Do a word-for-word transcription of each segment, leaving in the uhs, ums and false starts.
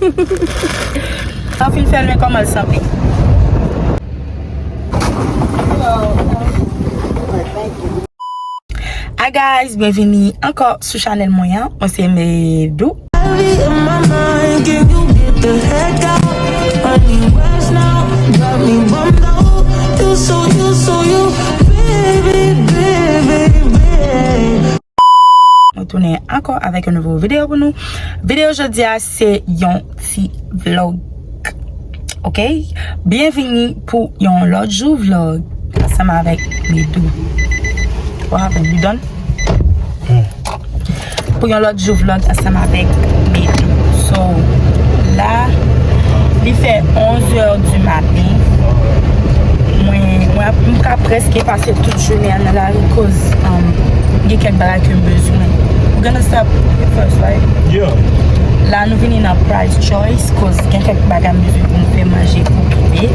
Sa fin fè l, men kòman l sanble? Hi guys, byenvini ankò sou chanèl mwen an. Mwen se Medou. Heavy in my mind, can you get the heck out? I need rest now, got me bummed out. You so, you so, you, baby, baby, baby. Mwen tounen ankò avèk yon nouvo videyo pou nou. Videyo jodi a se yon ti vlog. Ok? Byenvini pou yon lòt jou vlog ansanm avèk Medou. What happened? You done? Pou yon lòt jou vlog ansanm avèk Medou. So, la, li fè onz è di maten. Mwen, mwen ap, m ka prèske pase tout jounen an nan lari koz, um, gen kèk bagay ke m bezwen. We're gonna stop here first, right? Yeah. La, nou vini nan Price Choice, koz gen kèk bagay m bezwen pou m fè manje pou bebe,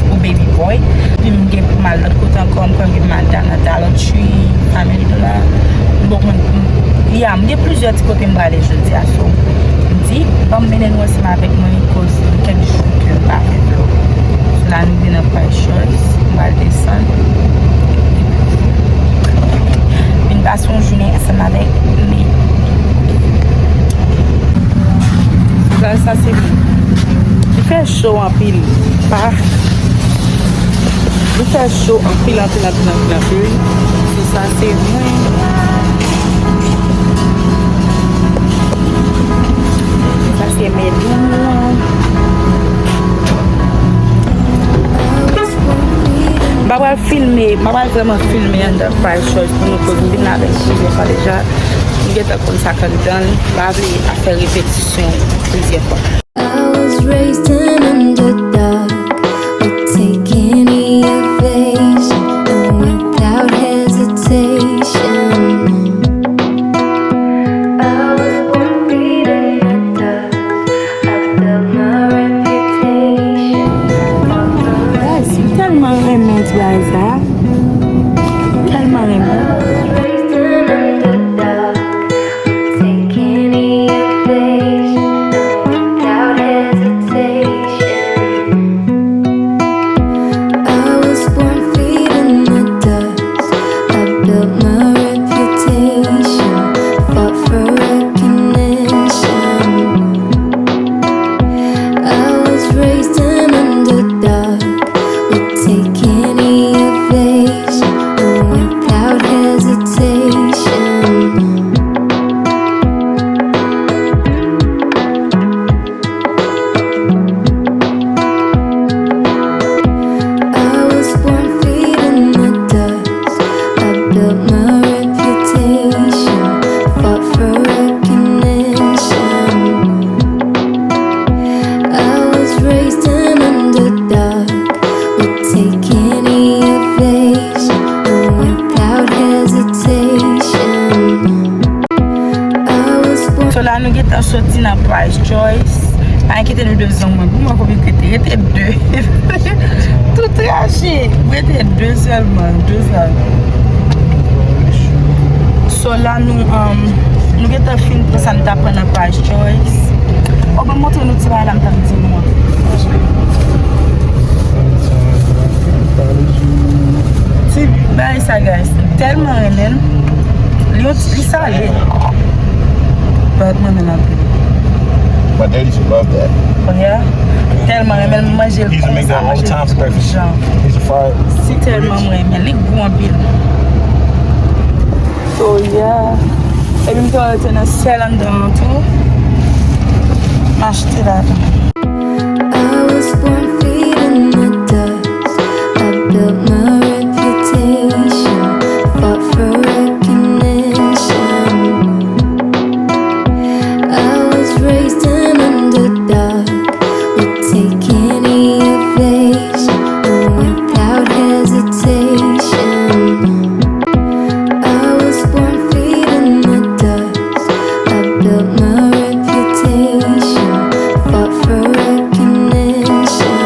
pou baby boy. Epi m gen pou m al lòt kote ankò, m kwè m gen pou m al da-, nan Dollar Tree, Family Dollar. Bon, mwen, m, yeah, m gen plizyè ti kote m prale jodi a, so, m di, ban m mennen nou ansanm avèk mwen, koz gen kèk jou ke m pa fè vlog. So, la, nou vin nan Price Choice, m pral desann. Vin pase yon jounen ansanm avèk Medou. Sa, sa se mwen. Li fè cho anpil. Pa. Li fè cho anpil, anpil, anpil, anpil, anpil. Se sa se mwen. Sa se Medou. M pa pral filme, m pa pral vrèman filme anndan Price Choice pou nou koz m vin la avèk plizyè fwa deja. M gentan konn sa k anndan l, m pa vle ap fè repetisyon plizyè fwa. I was raised an underdog, would take any ovation and without hesitation. I was born feeding the dust, I built my reputation. Guys, m tèlman renmen ti bagay sa. Tèlman renmen. I was raised an underdog, would take any ovation without hesitation. I was born feeding the dust. I built my reputation, fought for recognition. I was raised an underdog, would take any ovation, and without hesitation. I was born feeding the dust. I built my reputation, fought for recognition. I was raised an underdog, would take any ovation, and without hesitation. I was born. So la nou gentan soti nan Price Choice. Pa enkyete nou de zon mwen. Pou mwen konbyen ki rete? Rete de. Tout rache. Rete de sèlman. De sèlman. So la nou, um, nou gentan fin pran sa nou ta pran nan Price Choice. O, ban m montre nou ti bagay la m t ap di nou an. Ti bagay sa, guys. Tèlman renmen l. Li yon ti, li sale. But mwen renmen l anpil. My daddy used to love that. Oh yeah? Tèlman renmen l, m manje l konsa, manje l tout jan. He used to fry it. Si tèlman mwen renmen l, li gou anpil. So yeah. Epi m te wè yo te nan sèl anndan an tou. M achte ladan. I was born feeding the dust. I built my reputation, fought for recognition. I was raised an underdog, would take any ovation, and without hesitation. I was born feeding the dust. I built my reputation, fought for recognition.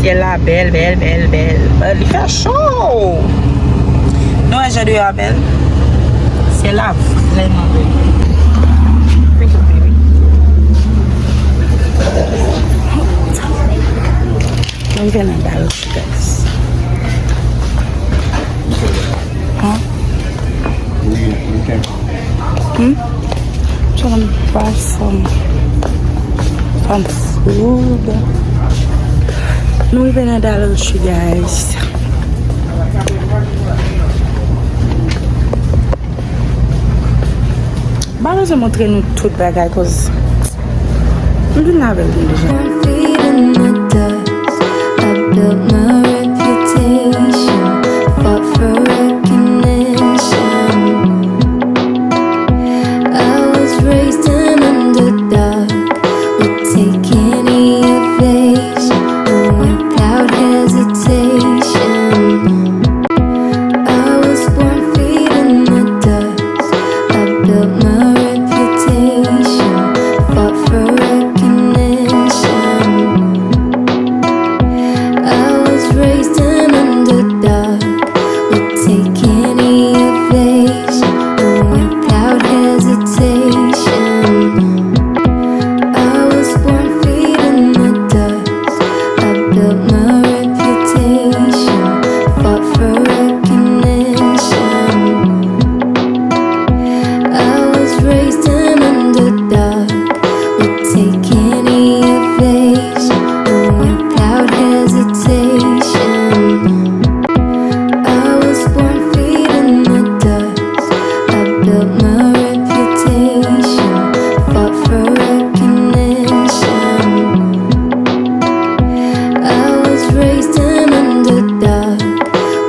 Syèl la bèl, bèl, bèl, bèl. Bèl, li fè cho. Nou wè jan deyò a bèl? Syèl la vrèman bèl. Wi, wi. Nou rive nan Dallas, guys. Huh? Hmm? Trying to buy some, some food. Nou rive nan Dollar Tree, guys. M pa bezwen montre nou tout bagay, cause m vin avè l deja. Four feet in the dust, I built my reputation, fought for recognition. I was raised an underdog, would take any ovation, and without hesitation. I was born feet in the dust. I built my reputation, fought for recognition. I was raised an underdog, would take any ovation, and without hesitation. I was born feet in the dust. I built my reputation, fought for recognition. I was raised an underdog, would take any ovation, and without hesitation. I was born feet in the dust. I built my reputation, fought for recognition. I was raised an underdog,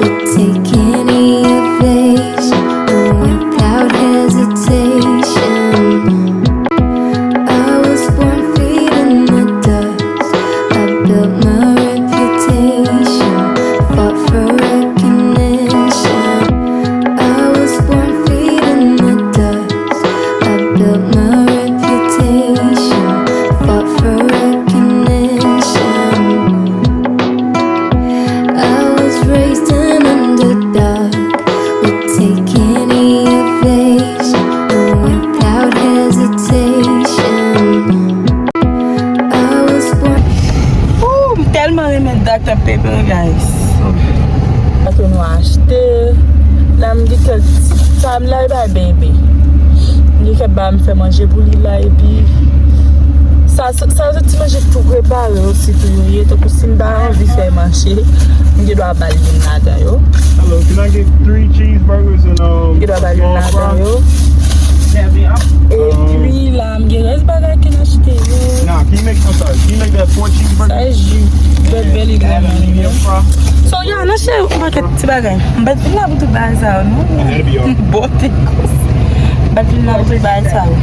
would take any ovation, and without hesitation. I was born feet in the dust. I built my reputation, fought for recognition. I was born feet in the dust. I built my reputation, fought for recognition. I was raised an underdog, would take any ovation, and without hesitation. I was born. Ooh, m tèlman renmen Doctor Pepper, guys. Sa ke nou achte. La, m gen kèk ti, sa m la, e bay baby. M gen kèk bagay m fè manje pou li la, epi sa, sa, sa se ti manje tou prepare osi tou yo ye. Tankou si m pa anvi fè manje, m gen dwa ba l youn ladan yo. Hello, can I get three cheeseburgers and, um, m gen dwa ba l youn ladan yo. Epi la, m gen rès bagay ke n achte yo. Nah, can you make, I'm sorry, can you make that four cheeseburgers? Sa e ji. Bèl, bèl, li granmoun li menm. So, yeah, n achte yon pakèt ti bagay. M pa t vin la pou tout bagay sa yo, non. Bote kòs. M pa t vin la pou tout bagay sa yo. M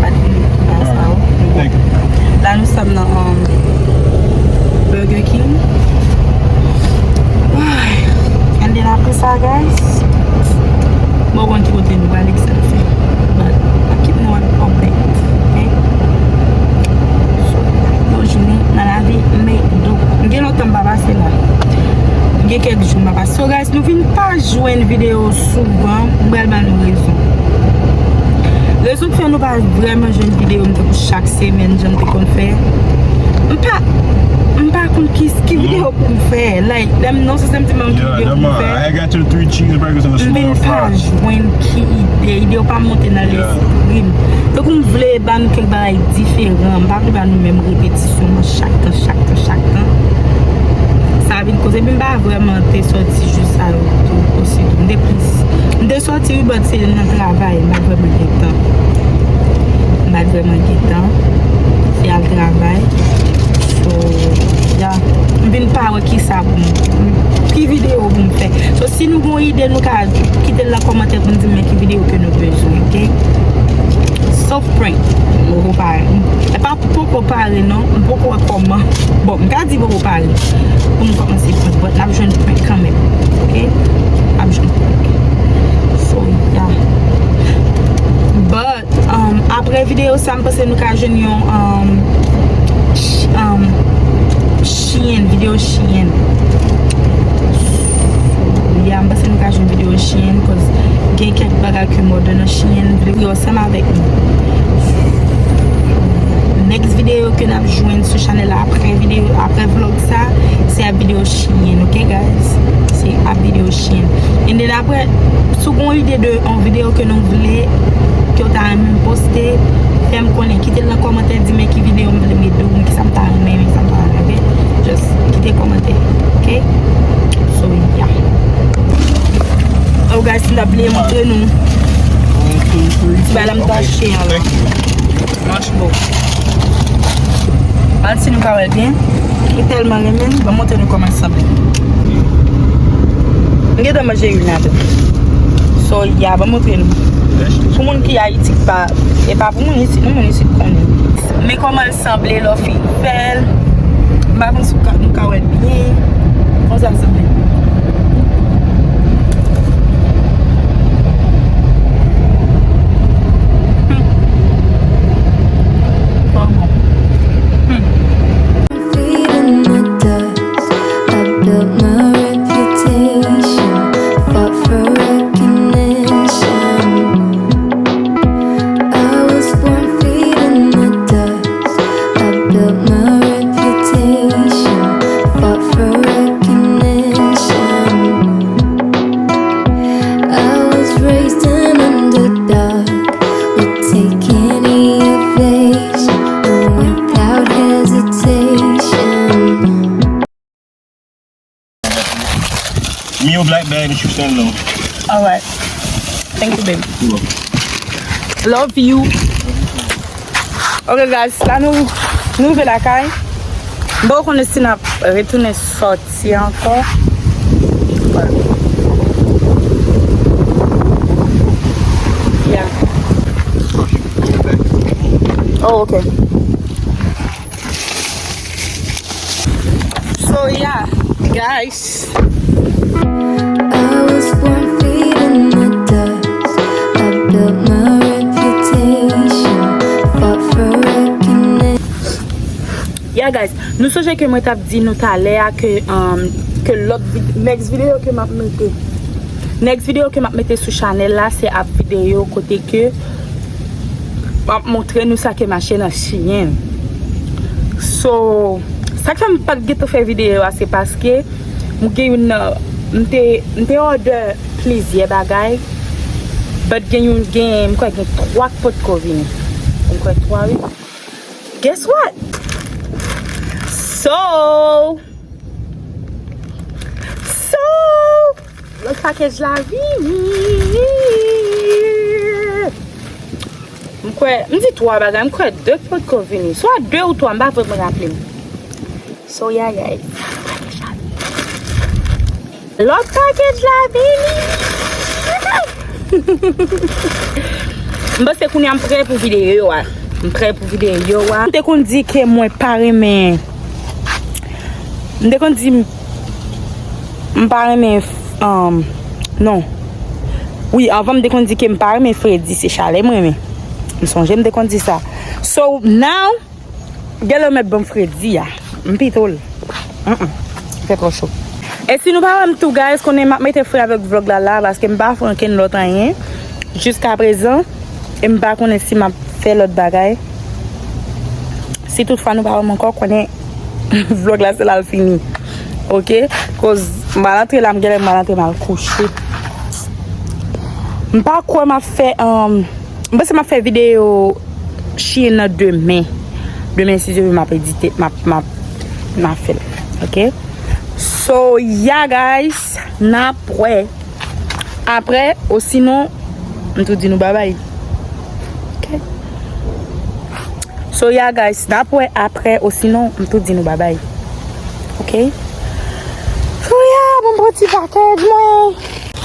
pa t vin la pou tout bagay sa yo. Thank you. La, nou sot nan, um, Burger King. Ay. And then apre sa, guys, bon, konn ki kote nou prale, ki sa n fè. But I keep no one update, okay? So, yon jounen nan lavi, men, donk, m gen lontan m pa pase la. M gen kèk jou m pa pase. So, guys, nou vin pa jwenn videyo souvan, m pral ba nou rezon. Rezon k fè nou pa vrèman jwenn videyo m tankou chak semèn, jan m te konn fè. M pa, m pa konn ki, ki videyo pou m fè. Like, lè m non se sentiman ki videyo pou m fè. I got your three cheeseburgers and a small fry. M vin pa jwenn ki ide. Ide yo pa monte nan lespri m. Donk, m vle ba nou kèk bagay diferan. M pa vle ba nou menm repetisyon an chak tan, chak tan, chak tan. Sa vin koze, epi m pa vrèman te sòti jou sa yo tou, osi tou. M te plis, m te sòti wi, but se nan travay, m pa t vrèman gen tan. M pa t vrèman gen tan. Se al travay. So, yeah. M vin pa wè ki sa pou m, ki videyo pou m fè. So, si nou gon ide, nou ka kite l nan kòmantè pou n di m men ki videyo ke nou bezwen, ok? Sof prank. M poko pare. E pa poko pare, non. M poko wè kòman. Bon, m ka di poko pare pou m kòmanse prank, but n ap jwenn prank kanmenm, ok? N ap jwenn prank. So, yeah. But, um, apre videyo sa, m panse nou ka jwenn yon, um, ch-, um, chyen, videyo Videyo Shein. Ya, m panse nou ka jwenn videyo Shein, cause gen kèk bagay ke m order nan Shein, m vle pou yo ansanm avèk nou. Next videyo ke n ap jwenn sou chanèl la apre videyo, apre vlog sa, se ap videyo Shein, ok, guys? Se ap videyo Shein. And then apre, si w gen yon ide de yon videyo ke nou vle, ke w ta renmen m poste, fè m konnen. Kite l nan kòmantè, di men ki videyo m vle m ede w, men ki sa m ta renmen, men ki sa m ta renmen, ok? Just kite kòmantè, ok? So, yeah. Oh, guys, m ta bliye montre nou. Ti bagay la m ta achte an la. Manch bon. Al si nou ka wè l byen. Li tèlman renmen l, ban m montre nou kòman l sanble. M gentan manje youn ladan. So, ya, ban m montre nou. Pou moun ki Ayiti, ki pa, e pa pou moun isit, non, moun isit konnen. Men kòman l sanble lè w fin fè l. M pa konn si w ka, nou ka wè l byen. Konsa l sanble. Hmm. Trò bon. Hmm. Feet in the dust, I built my reputation, fought for recognition. I was born feet in the dust, I built my reputation, fought for recognition. I was raised an underdog, would take any ovation, and without hesitation. Mi o black bag and you stand alone. Alright. Thank you, baby. You're welcome. Love you. Ok, guys, la nou, nou rive lakay. M poko konnen si n ap retounen sòti ankò. Yeah. Oh, ok. So, yeah, guys. I was born feet in the dust. I built my reputation. Fought for recognition. Yeah, guys, nou sonje ke mwen t ap di nou talè a ke, um, ke lòt vid-, next videyo ke m ap mete. Next videyo ke m ap mete sou chanèl la, se ap videyo kote ke m ap montre nou sa ke m achte nan Shein. So, sa k fè m pa t gentan fè videyo a, se paske m gen youn nan, m te, m te order plizyè bagay, but gen youn, gen, m kwè gen twa k potko vini. M kwè twa, wi. Guess what? So, so, lòt package la vini. M kwè, m di twa bagay, m kwè de potko vini. Swa de ou twa, m pa vrèman raple m. So, yeah, guys. Lòt package la vini. M panse kounye a m prè pou videyo a. M prè pou videyo a. M te konn di ke mwen pa renmen. M te konn di m, m pa renmen, um, non. Wi, anvan m te konn di ke m pa renmen fredi, se chalè m renmen. M sonje m te konn di sa. So, now, Genlè w mèt ban m fredi a. M pito l. Mm, mm. Fè twò cho. E si nou pa wè m tou, guys, konnen m ap mete fre avèk vlòg la la, paske m pa fè ankenn lòt anyen jiskaprezan. E m pa konnen si m ap fè lòt bagay. Si toutfwa nou pa wè m ankò, konnen vlòg la se la l fini. Ok? Koz m al antre la, m genlè m al antre, m al kouche. M pa kwè m ap fè, um, m panse m ap fè videyo Shein nan demen. Demen, si Dye vle, m ap edite, m ap, m ap, m ap fè l. Ok? So, yeah, guys, n ap wè. Apre, osinon, m tou di nou babay. Ok? So, yeah, guys, n ap wè apre, osinon, m tou di nou babay. Ok? So, yeah, bon, bon ti pakèj, mwen.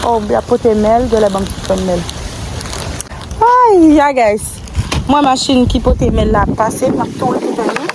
Oh, y ap pote mèl, genlè ban m ti fè mèl. Ay, ya, guys. Mwen, machin ki pote mèl la ap pase, m ap tou retounen.